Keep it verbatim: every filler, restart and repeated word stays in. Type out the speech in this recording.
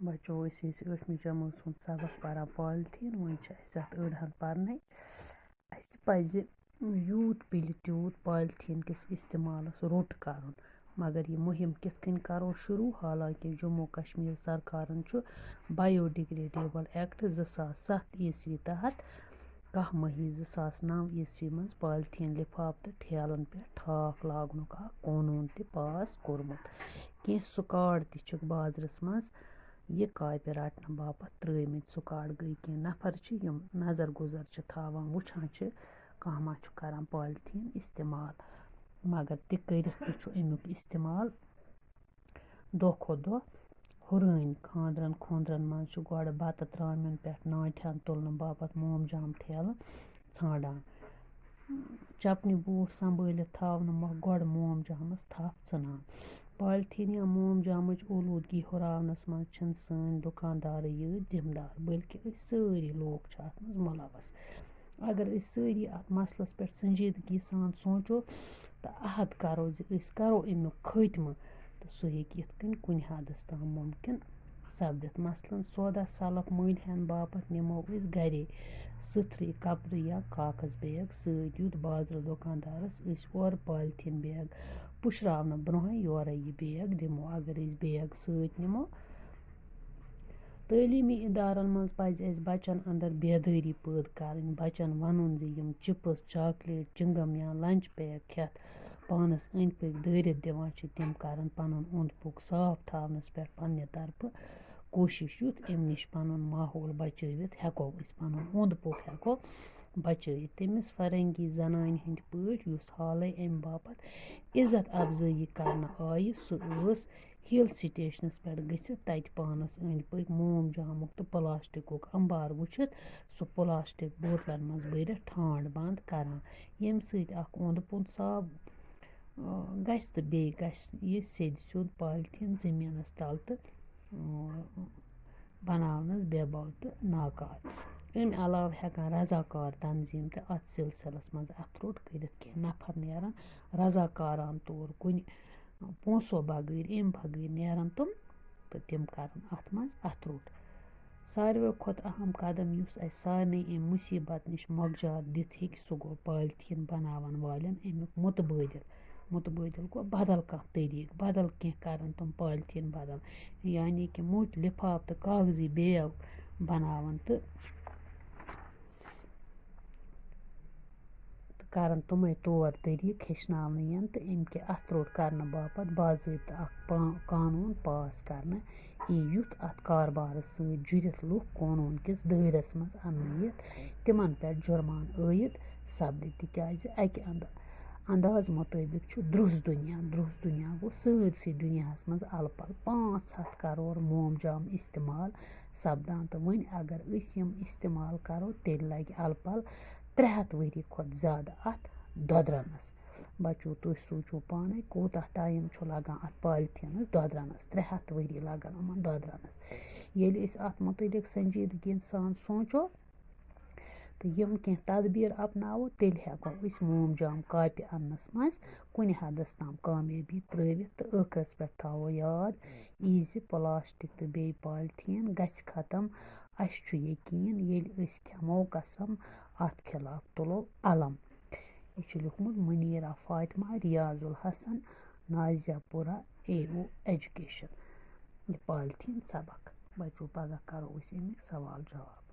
بَچو، أسۍ ٲسۍ ٲٹھمہِ جمٲژ ہُنٛد سبق پَران پالتھیٖن، وۄنۍ چھِ اَسہِ اَتھ أڑہَن پَرنَے۔ اَسہِ پَزِ یوٗت پِلہِ تیوٗت پالتھیٖن کِس اِستعمالَس روٚٹ کَرُن۔ مگر یہِ مُہِم کِتھ کٔنۍ کَرو شروٗع؟ حالانکہِ جموں کشمیر سرکارَن چھُ بایو ڈِگریڈیبل ایکٹ زٕ ساس ستھ عیسوی تحت کاہ مئی زٕ ساس نَو عیسوی منٛز پالتھیٖن لِفافہٕ تہٕ ٹھیلَن پٮ۪ٹھ ٹھاکھ لاگنُک اکھ قونوٗن تہِ پاس کوٚرمُت۔ کینٛہہ سُکاڈ تہِ چھِکھ بازرَس منٛز یہِ کاپہِ رَٹنہٕ باپتھ ترٛٲومٕتۍ۔ سُکاڈ گٔے کینٛہہ نفر چھِ، یِم نظر گُزر چھِ تھاوان، وٕچھان چھِ کانٛہہ ما چھُ کران پالتھیٖن اِستعمال، مگر تہِ کٔرِتھ تہِ چھُ اَمیُک اِستعمال دۄہ کھۄتہٕ دۄہ ہُرٲنۍ۔ خانٛدرَن خوٗنٛدرَن منٛز چھُ گۄڈٕ بَتہٕ ترٛامٮ۪ن پٮ۪ٹھ نانٛٹھٮ۪ن تُلنہٕ باپتھ مومجام ٹھیلہٕ ژھانٛڈان۔ چپنہِ بوٗٹھ سنبھٲلِتھ تھاونہٕ مۄکھ گۄڈٕ مومجامَس تھپھ ژھٕنان۔ پالتھیٖن یا مومجامٕچ اولوٗدگی ہُراونَس منٛز چھِنہٕ سٲنۍ دُکاندارٕے یٲتۍ ذِمہٕ دار، بلکہِ أسۍ سٲری لوٗکھ چھِ اَتھ منٛز مُلوث۔ اگر أسۍ سٲری اَتھ مسلَس پٮ۪ٹھ سنجیدگی سان سونٛچو تہٕ عہد کَرو زِ أسۍ کَرو اَمیُک خٲتمہٕ، تہٕ سُہ ہیٚکہِ یِتھ کٔنۍ کُنہِ حدس تام مُمکِن سپدِتھ۔ مثلاً، سودا سلف مٔلۍ ہٮ۪نہٕ باپتھ نِمو أسۍ گرے سٕتھرٕے کپرٕ یا کاغذ بیگ سۭتۍ، یُتھ بازرٕ دُکاندارس أسۍ اورٕ پالتھیٖن بیگ پُشراونہٕ برونٛہے یورے یہِ بیگ دِمو۔ اگر أسۍ بیگ سۭتۍ نِمو، تعلیٖمی اِدارن منٛز پَزِ اَسہِ بَچَن اَندَر بیدٲری پٲدٕ کَرٕنۍ، بَچَن وَنُن زِ یِم چِپٕس، چاکلیٹ، چِنٛگَم یا لنچ پیک کھٮ۪تھ پانَس أنٛدۍ پٔکۍ دٲرِتھ دِوان چھِ، تِم کَرَن پَنُن اوٚنٛد پوٚک صاف تھاونَس پٮ۪ٹھ پنٛنہِ طرفہٕ کوٗشِش، یُتھ اَمہِ نِش پَنُن ماحول بَچٲوِتھ ہٮ۪کو أسۍ، پَنُن اوٚنٛد پوٚک ہٮ۪کو بَچٲوِتھ۔ تٔمِس فرنگی زنانہِ ہٕنٛدۍ پٲٹھۍ، یُس حالَے اَمہِ باپتھ عزت افزٲیی کرنہٕ آیہِ، سُہ ٲس ہِل سٹیشنَس پٮ۪ٹھ گٔژھِتھ تَتہِ پانَس أنٛدۍ پٔکۍ موم جامُک تہٕ پلاسٹکُک اَمبار وٕچھِتھ سُہ پلاسٹک بوتلَن منٛز بٔرِتھ ٹھانٛڈ بنٛد کران، ییٚمہِ سۭتۍ اکھ اوٚنٛد پوٚنٛد صاف، آ، گژھِ تہٕ بیٚیہِ گژھِ یہِ سیٚدِ سیوٚد پالتھیٖن زٔمیٖنَس تَل تہٕ، آ، بناونَس بے بو تہٕ ناکار۔ اَمہِ علاوٕ ہٮ۪کَن رضاکار تنظیٖم تہِ اَتھ سلسلس منٛز اَتھٕ روٚٹ کٔرِتھ۔ کینٛہہ نفر نیرَن رضاکارانہٕ طور کُنہِ پونٛسو بغٲر، اَمہِ بغٲر نیرَن تِم تہٕ تِم کَرَن اَتھ منٛز اَتھٕ روٚٹ۔ ساروِیو کھۄتہٕ اہم قدم یُس اَسہِ سارنٕے اَمہِ مُصیٖبت نِش مۄکجار دِتھ ہیٚکہِ، سُہ گوٚو پالتھیٖن بناوَن والٮ۪ن اَمیُک مُتبٲدِل۔ مُتبٲدِل گوٚو بدل کانٛہہ طریٖقہٕ، بدل کینٛہہ کَرَن تِم پالتھیٖن بدل، یعنی کہِ موٚٹۍ لِفاف تہٕ کاغذی بیگ بناوَن تہٕ تہٕ کَرَن تِمَے طور طریٖقہٕ ہیٚچھناونہٕ یِن تہٕ اَمہِ کہِ اَتھٕ روٚٹ کَرنہٕ باپتھ باضٲبطہٕ اَکھ پا-، قانوٗن پاس کَرنہٕ یی، یُتھ اَتھ کاربارَس سۭتۍ جُڑِتھ لُکھ قونوٗن کِس دٲیرَس منٛز اَننہٕ یِتھ تِمَن پٮ۪ٹھ جُرمان عٲیِد سَپدِ، تِکیٛازِ اَکہِ اَندٕ انداز مُطٲبِق چھُ درٛوس دُنیا، درٛوس دُنیا گوٚو سٲرسٕے دُنیاہَس منٛز اَلہٕ پَلہٕ پانٛژھ ہَتھ کَرور موم جام استعمال سَپدان، تہٕ وۄنۍ اگر أسۍ یِم استعمال کَرو، تیٚلہِ لَگہِ اَلہٕ پَلہٕ ترٛےٚ ہَتھ ؤری کھۄتہٕ زیادٕ اَتھ دۄدرَنَس۔ بَچو، تُہۍ سوٗنٛچِو پانَے، کوٗتاہ ٹایم چھُ لَگان اَتھ پالتھیٖنَس دۄدرَنَس؟ ترٛےٚ ہَتھ ؤری لَگَن یِمَن دۄدرَنَس۔ ییٚلہِ أسۍ اَتھ مُتعلِق سنجیدگی سان سونٛچو، تہٕ یِم کینٛہہ تدبیٖر اپناوو، تیٚلہِ ہٮ۪کو أسۍ موم جام کاپہِ اَننَس منٛز کُنہِ حدس تام کامیٲبی پرٛٲوِتھ، تہٕ ٲخرس پٮ۪ٹھ تھاوو یاد یہِ زِ پلاسٹک تہٕ بیٚیہِ پالیٖتھیٖن گژھِ ختم۔ اَسہِ چھُ یقیٖن، ییٚلہِ أسۍ کھٮ۪مو قسم، اَتھ خلاف تُلو علم۔ یہِ چھُ لیوٗکھمُت مُنیٖرا فاطمہ، ریاض الحسن، نازیہ پورہ، اے او ایجوکیشن۔ یہِ پالیٖتھیٖن سبق۔ بچو، پگاہ کرو أسۍ اَمِکۍ سوال جواب۔